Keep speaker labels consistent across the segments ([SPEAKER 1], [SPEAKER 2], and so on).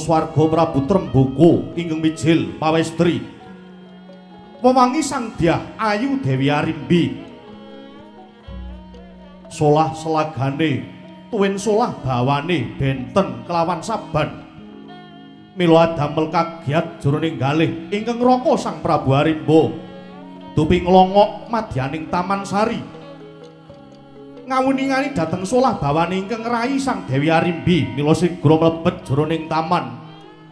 [SPEAKER 1] swarga Prabu Tremboko ingkang mijil pawestri. Wewangi Sang Dyah Ayu Dewi Arimbi. Solah selagane tuwin solah bawane benten kelawan saban. Mila adamel kagiat jroning galih ingkang raka Sang Prabu Arimba. Dupi nglongok madyaning Taman Sari. Ngawuningani dhateng solah bawane ingkang rayi Sang Dewi Arimbi mila sigra mlebet jroning taman.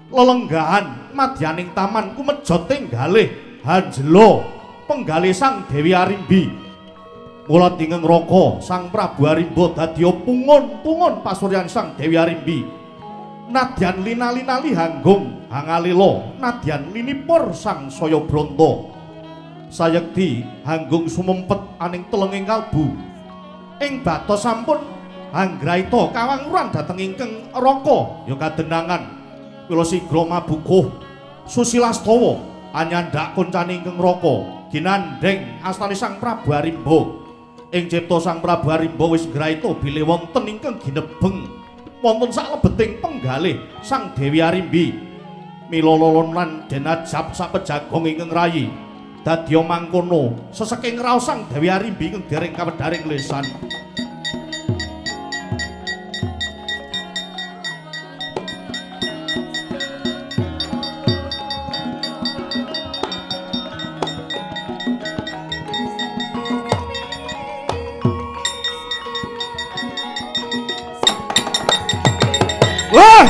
[SPEAKER 1] Lelenggahan madyaning taman kumejot ing galih hanjela penggalih Sang Dewi Arimbi. Mula dingeng raka Sang Prabu Arimba dadi pungun-pungun pasuryan Sang Dewi Arimbi. Nadyan lina-linali hanggung hangalila nadyan linipur sang saya branta. Sayekti hanggung sumempet aning telenging kalbu. Ing batos sampun hanggraita kawangruan dhateng ingkang raka ya kadenangan. Mila sigra mabukuh Susilastawa anyandak koncane ingkang raka ginandheng astane Sang Prabu Arimba. Ing cipta Sang Prabu Arimba wis ngraita bilih wonten ingkang ginebeng wonten saklebeting penggalih Sang Dewi Arimbi. Mila lolon lan den ajab sapejagong ingkang rayi dadya mangkono seseking raos Sang Dewi Arimbi ingkang dereng kawedharing lesan. Wah!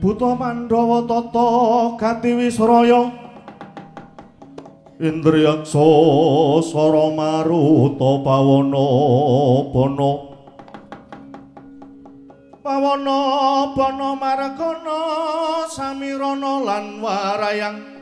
[SPEAKER 1] Buta Pandhawa tata gati wisraya Indriyaksa sara maruta pawana bana pawana bana margana samirana lan warayang.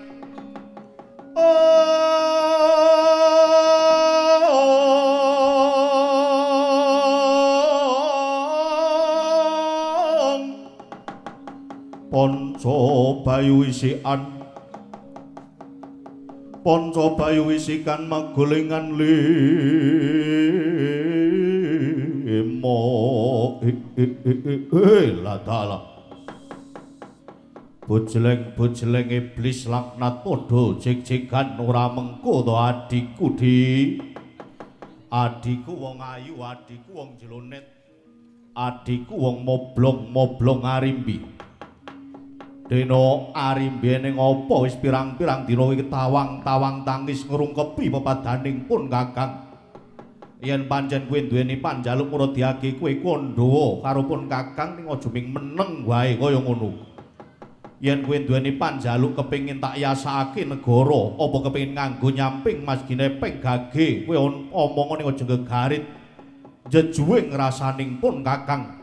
[SPEAKER 1] Ponco bayu isian Ponco bayu isikan magulingan limo latala bujleng-bujleng iblis laknat padha jig-jigan ora mengko to adhiku di adhiku wong ayu adhiku wong jelonet adhiku wong moblong-moblong Arimbi. Dena Arimbi ning apa wis pirang-pirang dina iki tawang-tawang tangis ngrungkepi pepadaning pun Kakang. Yen pancen kowe duweni panjaluk mura diage kowe kandhawa karo pun Kakang ning aja ming meneng wae kaya ngono. Yen kowe duweni panjaluk kepengin tak yasakake negara, apa kepengin nganggo nyamping Mas Ginepeng gage, kowe omong ning aja gegarit. Jejuwe ngrasaning pun Kakang.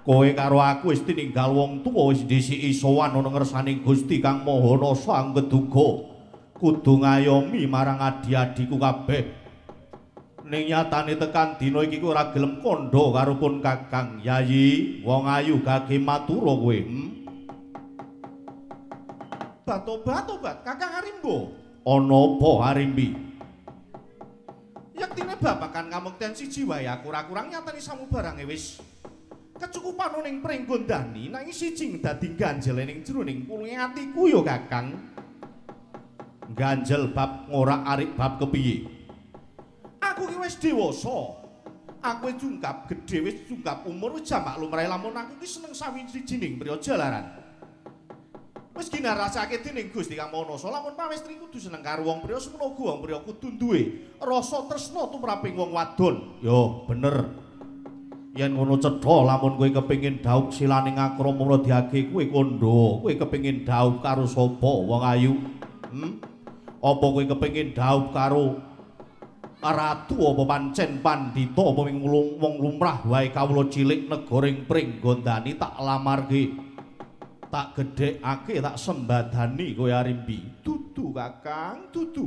[SPEAKER 1] Kowe karo aku wis tininggal wong tuwa wis dhisiki sowan ana ngersaning Gusti Kang Maha Nasa anggeduga kudu ngayomi marang adi-adiku kabeh. Ning nyatane tekan dina iki kowe ora gelem kandha karo pun Kakang. Yayi, wong ayu gage matura kowe. Batobat-tobat Kakang Arimba. Ana apa Arimbi? Yektine babagan kamukten siji wae aku ora kurang nyatane samubarange wis kecukupan ning pringgondani nanging siji dadi ganjel ning jroning pulunge atiku ya Kakang. Ganjel bab ngorak-arik bab kepiye? Aku ki wis dewasa. Aku wis jungkap gedhe, wis jungkap umur, wis jamak lumrahe lamun aku ki seneng sawijining priya jalaran. Wis ginarasake dening Gusti Kang Maha Nasa lamun pawestri kudu seneng karo wong priya semono uga wong priya kudu duwe rasa tresna tumraping wong wadon. Yo bener. Yen ngono cetha lamun kowe kepengin dhaup silaning akrama mula diage kowe kandha, kowe kepengin dhaup karo sapa wong ayu? Apa kowe kepengin dhaup karo ratu apa pancen pandhita apa ming wong lumrah wae kawula cilik negara ing Pringgondani tak lamarke. Tak gedhekake tak sembadani kowe Arimbi. Dudu Dudu Kakang, dudu.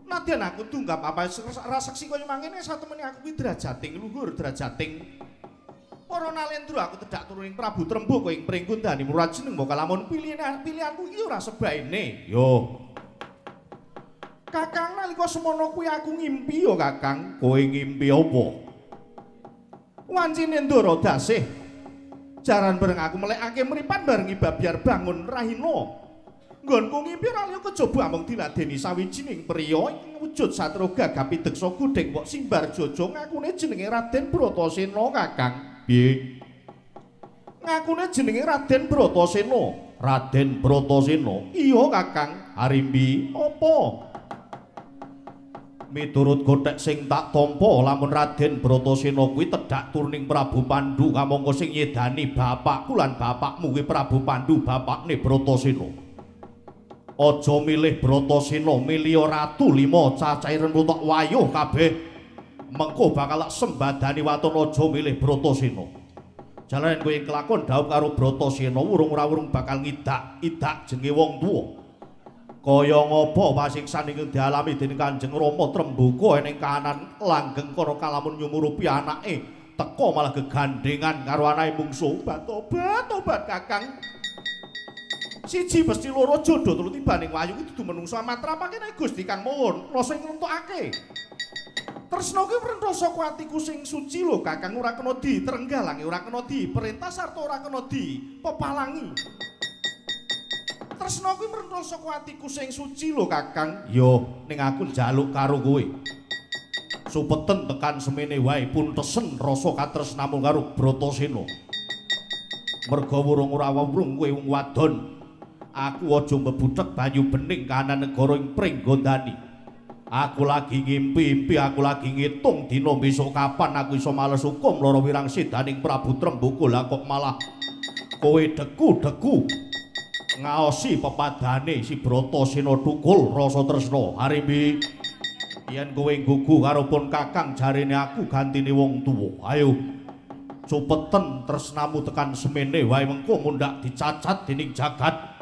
[SPEAKER 1] Nadyan aku tunggap apa raseksi kaya mangene satemene aku kuwi derajating luhur derajating. Para nalendra aku tedhak turuning Prabu Trembaka ing Pringgondani murad jeneng mbok lamun pilihanku iki ora sebaene. Yo. Kakang nalika semono kuwi aku ngimpi yo Kakang. Kowe ngimpi apa? Wancine Ndara Dasih. Jaran bareng aku melekake mripat barengi babyar bangun rahina. Nggonku ngimpi ora liya kejaba amung diladeni sawijining priya ing wujud satria gagah pideksa gudhek wok simbar jojo ngakune jenenge Raden Bratasena Kakang. Piye? Ngakune jenenge Raden Bratasena. Raden Bratasena. Iya Kakang. Arimbi apa? Miturut gothek sing tak tampa lamun Raden Bratasena kuwi tedhak turuning Prabu Pandu kamangka sing nyedani bapakku lan bapakmu kuwi Prabu Pandu bapakne Bratasena. Aja milih Bratasena, milih Ratu Lima cacahe rentuk wayuh kabeh. Mengko bakal tak sembadani waton aja milih Bratasena. Jalaran kowe kelakon dhaup karo Bratasena wurung ora wurung bakal ngidak-idak jenenge wong tuwa. Kaya ngapa pasiksan ingkang dialami dening Kanjeng Rama Trembaka ning kahanan langgeng kono kalamun nyumurupi anake teka malah gegandhengan karo anake mungsu. Tobat tobat Kakang. Siji mesti loro jodoh telu tibaning wayu kuwi dudu menungso matrapake nek Gusti Kang Maha Rasa ing nglentokake. Tresna kuwi mrentha saka atiku sing suci lho Kakang, ora kena diterenggalangi, ora kena diperintah sarta ora kena dipepalangi. Tresna kuwi mrentha saka atiku sing suci lho Kakang. Yo ning aku njaluk karo kowe. Supeten tekan semene wae puntesen rasa katresnamu karo Bratasena. Merga wurung ora wurung kowe wong wadon. Aku aja mbebuthek banyu bening kahanan negara ing Pringgondani. Aku lagi ngimpi-impi, aku lagi ngitung dina besok kapan aku iso males hukum lara wirang sidaning Prabu Trembaka. Lah kok malah kowe deku-deku ngaosi pepadane si Bratasena thukul rasa tresna. Arimbi, yen kowe nggugu karo pun Kakang jarene aku gantine wong tuwa. Ayo cupeten tresnamu tekan semene wae mengko mundhak dicacat dening jagat.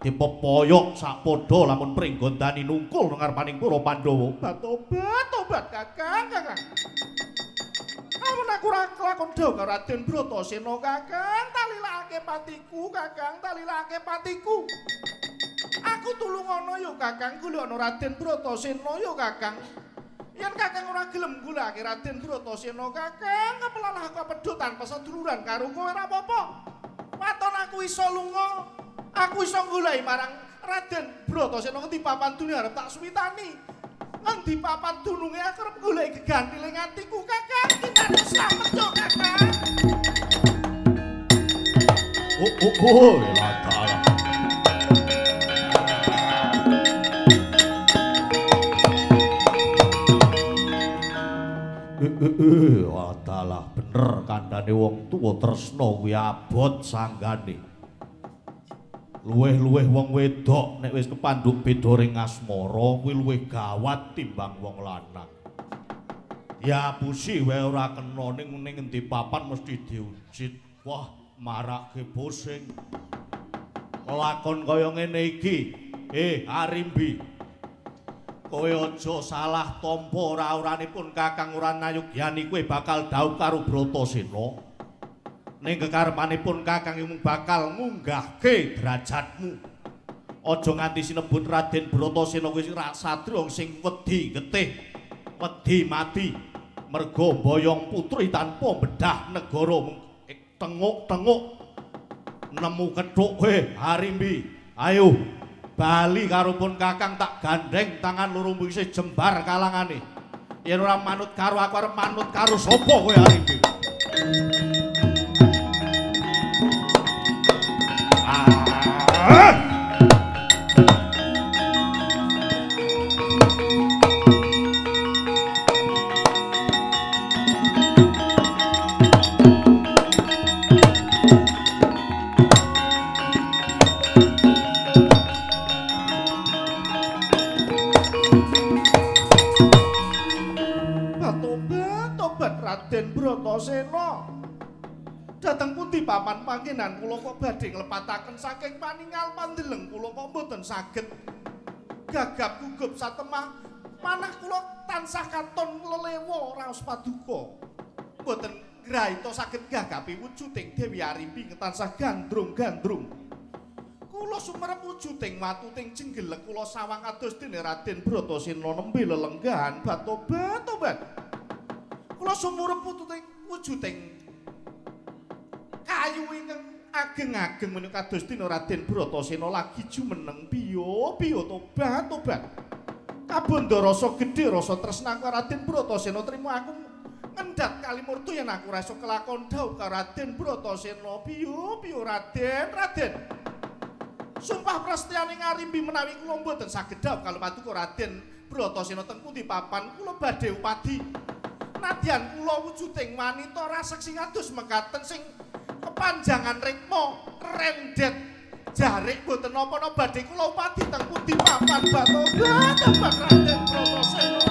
[SPEAKER 1] Dipepoyok sak padha lamun Pringgondani nungkul nang ngarepaning para Pandhawa. Tobat tobat Kakang, Kakang. Amun aku ora kelakon dhawuh karo Raden Bratasena Kakang, talilake patiku Kakang, talilake patiku. Aku tulungono yo Kakang, golekno Raden Bratasena yo Kakang. Yen Kakang ora gelem golekake Raden Bratasena Kakang, kepelalah aku pedhot tanpa seduluran karo kowe ora apa-apa. Waton aku iso lunga. Aku iso goleki marang Raden Bratasena ngendi papan dunya arep tak suwitani. Ngendi papan dununge aku arep goleki gegantile atiku Kakang. Kinarep slamet yo Kakang. Oh oh oh ladalah. Adalah bener kandhane wong tuwa tresna kuwi abot sanggane. Luwih-luwih wong wedok nek wis kepandhuk beda ring asmara kuwi luwih gawat timbang wong lanang. Diapusi wae ora kena ning ngendi papan mesti diucit. Wah, marake pusing. Kelakon kaya ngene iki. Arimbi. Kowe aja salah tampa ora-oranipun Kakang ora nayugyani kowe bakal dhaup karo Bratasena. Ning kekarepanipun Kakang mung bakal ngunggahke derajatmu. Aja nganti sinebut Raden Bratasena kuwi satriya sing wedi getih, wedi mati. Merga mboyong putri tanpa bedah negara tenguk-tenguk nemu kethuk. Arimbi, ayo bali karo pun Kakang tak gandeng tangan loro isih jembar kalangane. Yen ora manut karo aku arep manut karo sapa kowe Arimbi? Tobat tobat Raden Bratasena. Dhateng pundi pundi papan panggenan kula kok badhe nglepataken saking paningal pandeleng kula kok mboten saged gagap gugup satemah manah kula tansah katon lelewa raos paduka. Mboten graita saged gagapi wujuding Dewi Arimbi tansah gandrung-gandrung. Kula sumerep wujuding watu ting jenggelek kula sawang kados dene Raden Bratasena nembe lelenggahan batobat-tobat. Kula sumurep wujuding kayu ingkang ageng-ageng menika kados dene Raden Bratasena lagi jumeneng piyo-piyo tobat-tobat. Kabandha rasa gedhe rasa tresna karo Raden Bratasena trimo aku ngendhat kalimurtu yen aku ora iso kelakon dhaup karo Raden Bratasena piyo-piyo Raden Raden. Sumpah prasetyane Arimbi menawi kula mboten saged dhaup karo paduka Raden Bratasena teng pundi papan kula badhe upadi. Nadyan kula wujuding wanita raseksi kados mekaten sing kepanjangan rikma rendet jarik mboten napa-napa badhe kula upadi teng pundi papan batobat Raden Bratasena.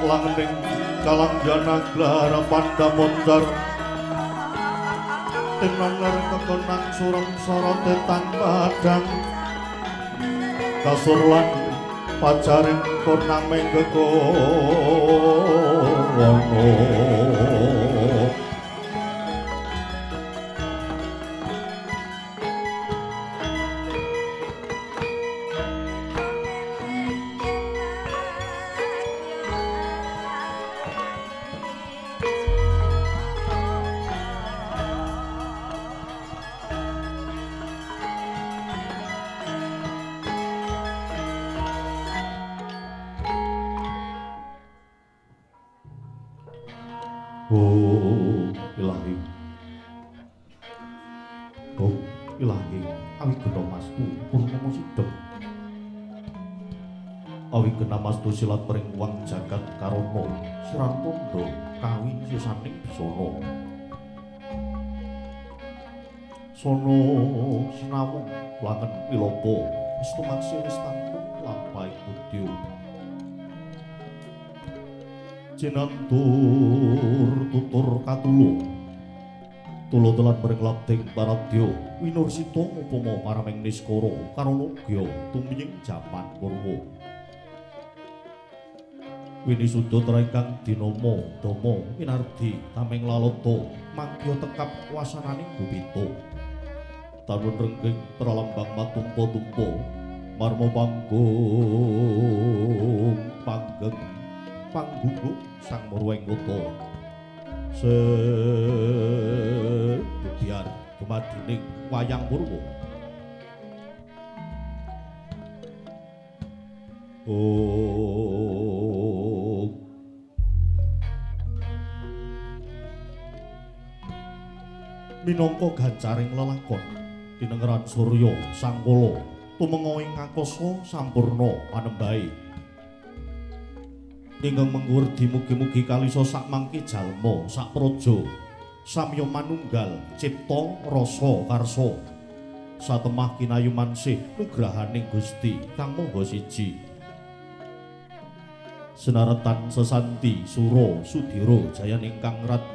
[SPEAKER 1] Langening kalanggana glara pandamoncar tenanar kekonang surem sorote tan padang kasur lan pacaring purnaming gegono. Oh ilahi, oh ilahi, awi gena mastu purnama sidhem, awi gena mastu silat pring wang jagat karana siratondo kawi sisaning bisana sono sinawung langen wilopo wis tumaksi wis tanggung lampahing budya. Jinantur tutur katulo tulo telan mring labding paradya winursita upama paraming niskara karanogya tumiying jaman purwa winisuda tra ingkang dinama dama winardi tameng lalata mangkya tekap wasananing gupita tanun rengging pralambang matumpa-tumpa marma panggung panggeng panggungguk sang Murwengkota sebiar dumadining wayang purwa. Oh minangka gancaring lelakon tinengeran surya sangkala tumenga ing angkasa sampurna panembahe ingkang mengkurdi mugi-mugi kalisa sakmangke jalma sapraja samya manunggal cipta rasa karsa satemah kinayumansih nugrahaning Gusti Kang Maha Siji senaretan sesanti sura sudira jayan ingkang rat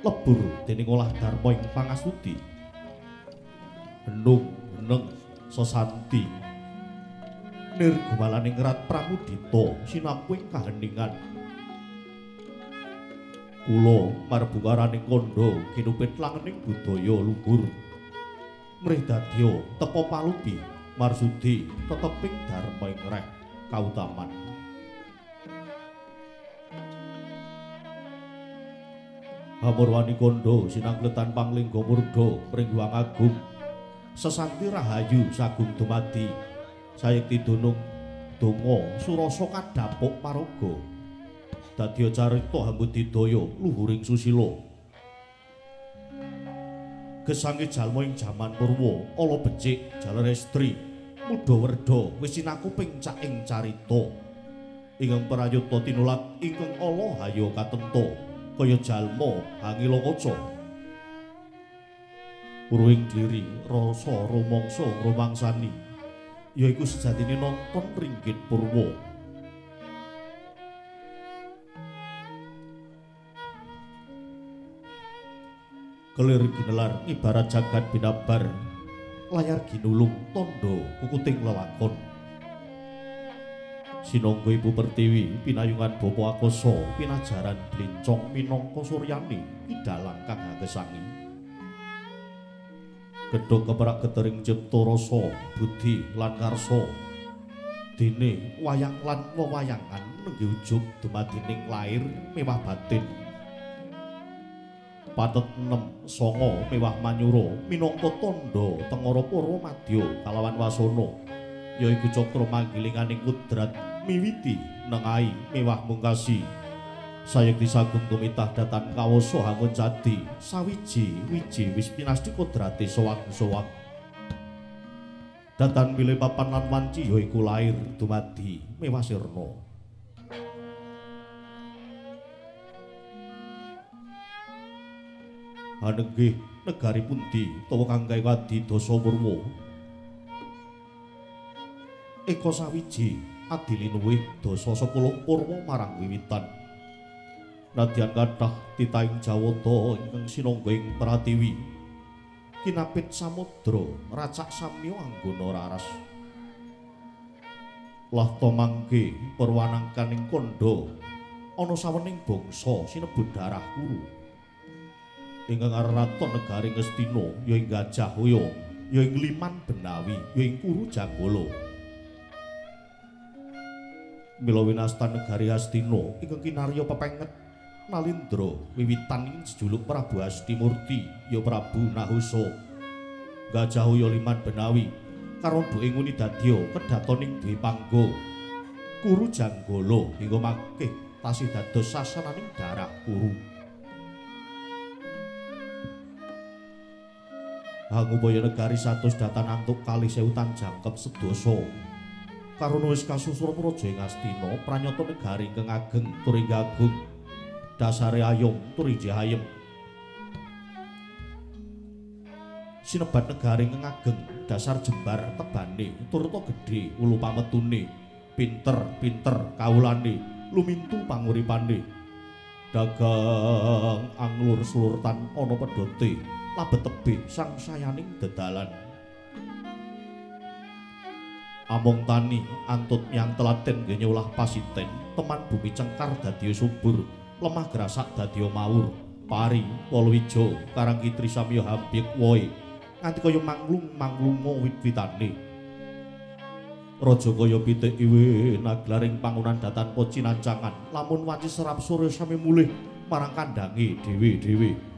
[SPEAKER 1] lebur dening olah dharma ing pangastuti henung heneng sesanti nirgumalaning rat pramudita sinapu ing kaheningan kula marbungaraning kandha kinupit langening budaya luhur mrih dadya tepa palupi marsudi teteping dharma ing reh kautaman. Hamurwani kandha sinangkletan panglingga murda pringguwang agung sesanti rahayu sagung dumadi sayekti dunung donga surasa kadhapuk paraga dadya carita hambudidaya luhuring susila gesange jalma ing jaman purwa ala becik jaler estri mudha werda wis sinakuping caking carita ingkang prayuta tinulat ingkang ala haya katento kaya jalma hangila kaca purwing diri rasa rumangsa rumangsani yaiku sejatine nonton ringgit purwa. Kelir ginelar ibarat jagat binabar layar ginulung tondo kukuting lelakon. Sinangga Ibu Pertiwi pinayungan Bapa Akasa pinajaran blincong minangka suryani kidalang kang hakesangi. Gedhog keperak getering cipta rasa budi lan karsa dene wayang lan wewayangan nengge ujug dumadining lair mewah batin patet 6 sanga mewah manyura minangka tandha tengara para madya kalawan wasana yaiku cakra manggilinganing kudrat miwiti nengahi mewah mungkasi Sayekti sagung tumitah datan kawasa hangun jati sawiji wiji wis pinasti kodrate sowang-sowang. Datan milih papan lan wanci ya iku lair dumadi mewah sirna. Hanenggih negari pundi tawa kang gawe adi dasa purwa. Eka sawiji adilinuwih dasa 10 purwa marang wiwitan. Nadyan kathah titahing Jawata ingkang sinangga ing Pratiwi. Kinapit samudra racak samya anggona raras. Lah ta mangke perwanangkaning kandha ana sawening bangsa sinebut darah Kuru. Ingkang raton negari Ngastina ya ing Gajah Hoya, ya ing Liman Benawi, ya ing Kuru Janggala. Mila winastan negari Astina ingkang kinarya pepenget Nalindra wiwitan ing jejuluk Prabu Astimurti ya Prabu Nahusa. Gajah Hoya Liman Benawi karondhuke nguni dadya kedhatoning Dwipangga Kuru Janggala hingga mangke tasih dados sasananing darah Kuru. Hangupaya negari 100 datan antuk 2.000 tan jangkep sedasa. Karana wis kasusur praja ing Astina pranyata negari ingkang ageng tur ing agung. Dasare ayom tur injih ayem. Sinebat negari ingkang ageng dasar jembar tebane turta gedhe ulu pametune, pinter-pinter kawulane, lumintu panguripane. Dagang anglur slurtan ana pedhote, labet tebih sangsayaning dedalan. Among tani antut yang telaten nyolah pasiten, teman bumi cengkar dadi subur, lemah grasak dadi mawur, pari, palawija, karang kitri samya hambyek wohe, nganti kaya manglung-manglunga wit-witane. Raja kaya pitik iwe naglaring pangonan datan pocinancangan, lamun wanci serap sore sami mulih marang kandange dhewe-dhewe.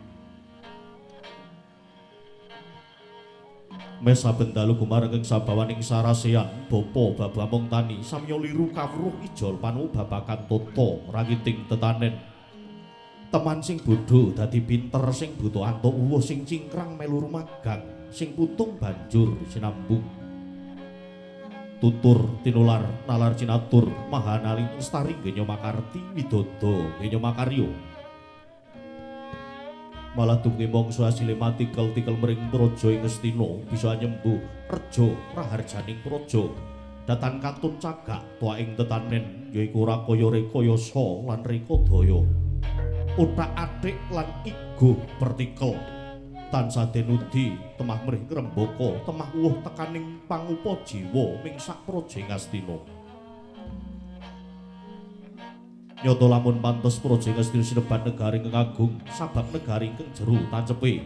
[SPEAKER 1] Mesa bendalu gumareng ing sabawaning sarasean bapa babu among tani samya liru kawruh ijol panu babakan tata rangiting tetanen. Teman sing bodho dadi pinter, sing buta antuk uwuh, sing cingkrang melu rumagang, sing putung banjur sinambung. Tutur tinular nalar cinatur mahanaling lestari genya makarti widodo genya makarya. Malah dumugi mangsa asile matikel-tikel mring praja ing Ngastina bisa nyembuh reja raharjaning praja. Datan kantun cagak tuwa ing tetanen yaiku rakaya rekayasa lan rekodaya. Othak-athik lan igo pertikel. Tansah denudi temah mrih ngrembaka, temah wuh tekaning pangupa jiwa ming sak praja ing Ngastina. Nyata lamun pantes praja Ngastina sinebat negari ingkang agung, sabab negari ingkang jero tancepe,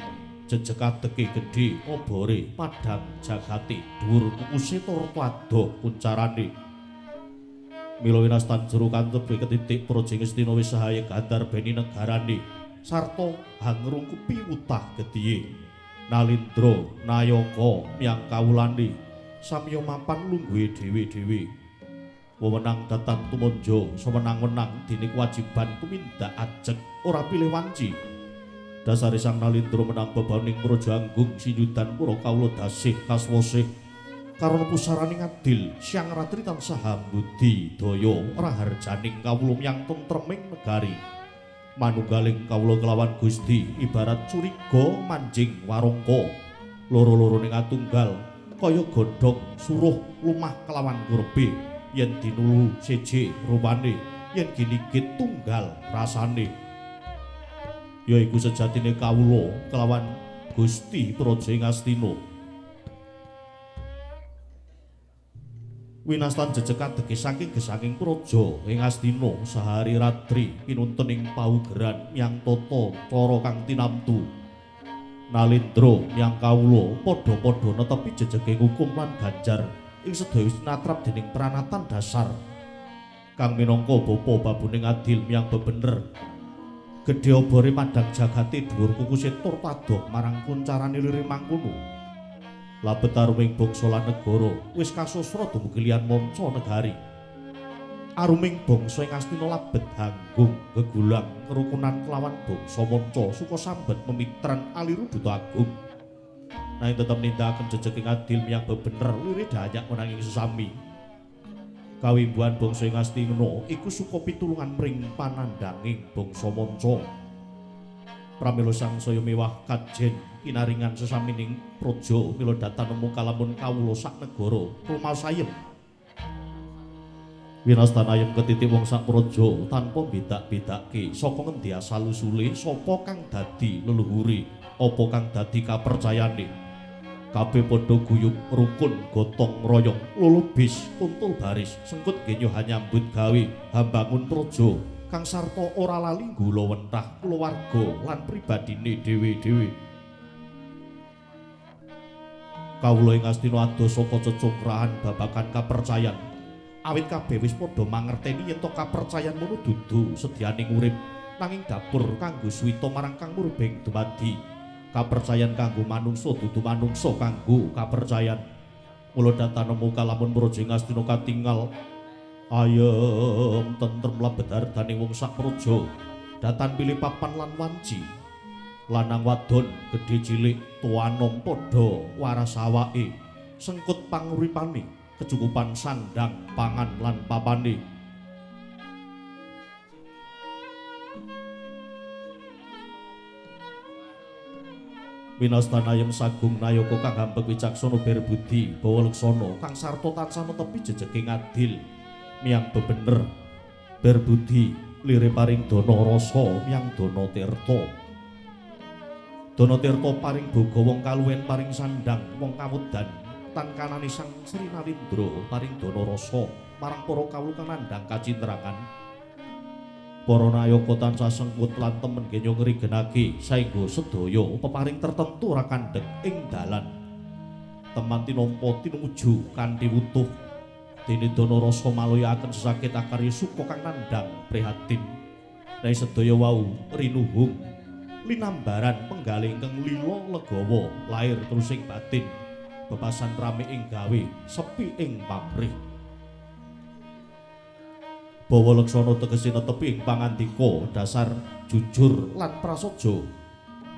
[SPEAKER 1] jejeg adeke gedhe, obore padhang jagate, dhuwur kukuse tur adoh kuncarane. Mila winastan jero kantepe ketitik praja Ngastina wis sahaya gandar beni negarane, sarta hangrungkupi wutah gedhiye. Nalindra nayaka miyang kawulane samya mapan lungguhe dhewe-dhewe. Wewenang datan tumanja sewenang-wenang dene kewajiban tumindak ajeg ora pilih wanci. Dasare Sang Nalindra menang bebaning praja anggung sinyudan para kawula dasih kaswasih. Karana pusarane ngadil siang ratri tansah hambudi daya raharjaning kawula miyang tentreming negari. Manunggaling kawula kelawan Gusti ibarat curiga manjing warangka. Loro-lorone atunggal kaya godhong suruh lumah kelawan kurebe. Yen dinulu seje rupane, yen ginigit tunggal rasane. Yaiku sejatine kawula kelawan Gusti Praja ing Astina. Winastan jejeg adege saking gesanging praja ing Astina sahari ratri pinuntun ing paugeran miyang tata cara kang tinamtu. Nalindra miyang kawula padha-padha netepi jejege hukum lan ganjar ing sedaya wis natrap dening pranatan dasar kang minangka bapa babuning adil miyang bebener. Gedhe obore padhang jagate dhuwur kukuse tur padoh marang kuncarane lire mangkono. Labet aruming bangsa lan negara wis kasusra dumugi liyan manca negari. Aruming bangsa ing Astina labet hanggung gegulang kerukunan kelawan bangsa manca suka sambet memitran aliru duta agung. Nanging tetep nindakaken jejeking adil miyang bebener lirih dayak menanging sesami. Kawimbuhan bangsa ing Astina iku suka pitulungan mring panandhanging bangsa manca. Pramila sangsaya mewah kajen kinaringan sesamining praja mila datan nemu kalamun kawula sak negara rumaos ayem. Winastan ayem ketitik wong sak praja tanpa bedak-bedake saka ngendi asal usule, sapa kang dadi leluhure, apa kang dadi kapercayane. Kabeh padha guyub rukun gotong royong lulubis kuntul baris sengkut genyo hanyambut gawe hambangun praja kang sarta ora lali gula wentah kulawarga lan pribadine dhewe-dhewe. Kawula ing Astina adoh saka cecungkrahan babagan kapercayan. Awit kabeh wis padha mangerteni yen to kapercayan mono dudu sedyaning urip nanging dapur kanggo suwita marang kang murbeng dumadi. Kapercayan kanggo manungsa dudu manungsa kanggo kapercayan. Mula datanemu kalamun praja ing Astina katingal ayem tentrem lebet hardaning wong sak praja. Datan pilih papan lan wanci, lanang wadon gedhe cilik tuwa nom padha waras awake, sengkut panguripane, kecukupan sandang pangan lan papane. Winastan ayem sagung nayaka kang hambek wicaksana berbudi bawa leksana kang sarta tansah netepi jejeking adil miyang bebener berbudi lire paring dana rasa miyang dana tirta. Dana tirta paring boga wong kaluwen paring sandang wong kawudan tan kanane Sang Sri Nalindra paring dana rasa marang para kawula kang nandhang kacintrangan. Para nayaka tansah sengkut lan temen genyo ngrigenake saengga sedaya peparing tertentu ora kandhek ing dalan. Teman tinampa tinumuju kanthi wutuh. Dene dana rasa maloyakaken sesakit akarya suka kang nandhang prihatin. Nek sedaya wau rinuhung linambaran penggalih ingkang lila legawa lair terusing batin. Bebasan rame ing gawe, sepi ing pamrih. Bawa leksana tegese netepi ing pangandika dasar jujur lan prasaja.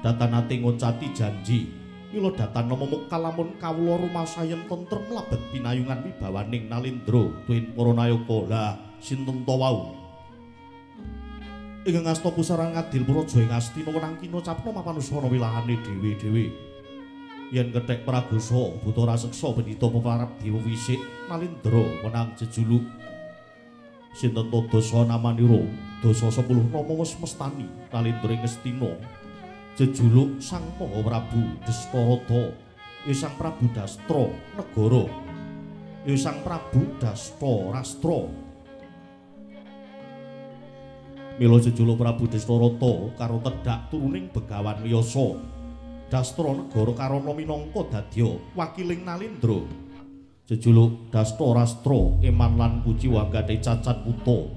[SPEAKER 1] Datan ati ngoncati janji, mila datan nama kalamun kawula rumaos ayem tentrem mlebet pinayungan wibawaning Nalindra tuwin para nayaka. Lah sinten ta wau? Ingkang asta pusaran ngadil praja ing Astina wenang kinocapna mapanusana wilahane dhewe-dhewe. Yen kethek pragosa buta raseksa pendhita peparap dewa wisik Nalindra wenang jejuluk. Sinten ta dasa namanira dasa 10 nama wis mestani Nalindra ing Astina jejuluk Sang Maha Prabu Dastarata, ya Sang Prabu Dastra Negara, ya Sang Prabu Dasta Rastra. Mila jejuluk Prabu Dastarata karo tedhak turuning Begawan Wiyasa Dastra Negara karana minangka dadya wakiling Nalindra. Jejuluk Dasta Rastra eman lan kuciwa gadhe cacat wuta.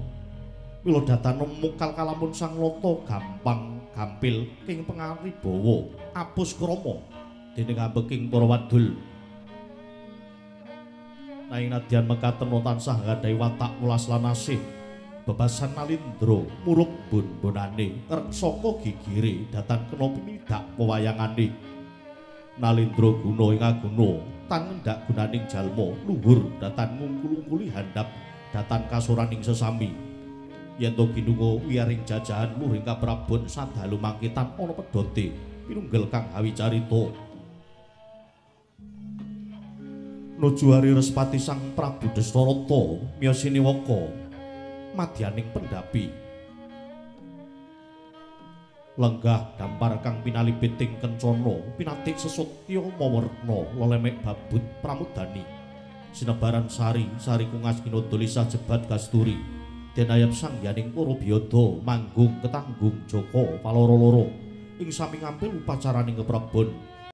[SPEAKER 1] Mila datan mukal kalamun Sang Lata gampang gampil king pangaribawa apus krama dening ambeking para wadul. Nanging nadyan mekaten tansah gadhahi watak welas lan asih. Bebasan Nalindra murup bon-bonane ngreksaka gigire datan kena pimidak wewayangane. Nalindra guna ing aguna tan ngendak gunaning jalma luhur datan ngungkul-ungkuli handap datan kasoraning sesami. Yen to ginunga wiyaring jajahan luhing kaprabon sadalu mangkitan ana pedhote pinunggel kang hawicarita. Nuju hari Respati Sang Prabu Dastarata miyosini waka madyaning pendhapi. Lenggah dampar kang pinalibiting kencana pinatik sesotya mawerna lelemek babut pramudani. Sinebaran sari sari kungas kinodolisa jebat kasturi. Den ayam sangyaning para biyada manggung ketanggung jaka paloro-loro ing sami ngampil upacaraning keprabon.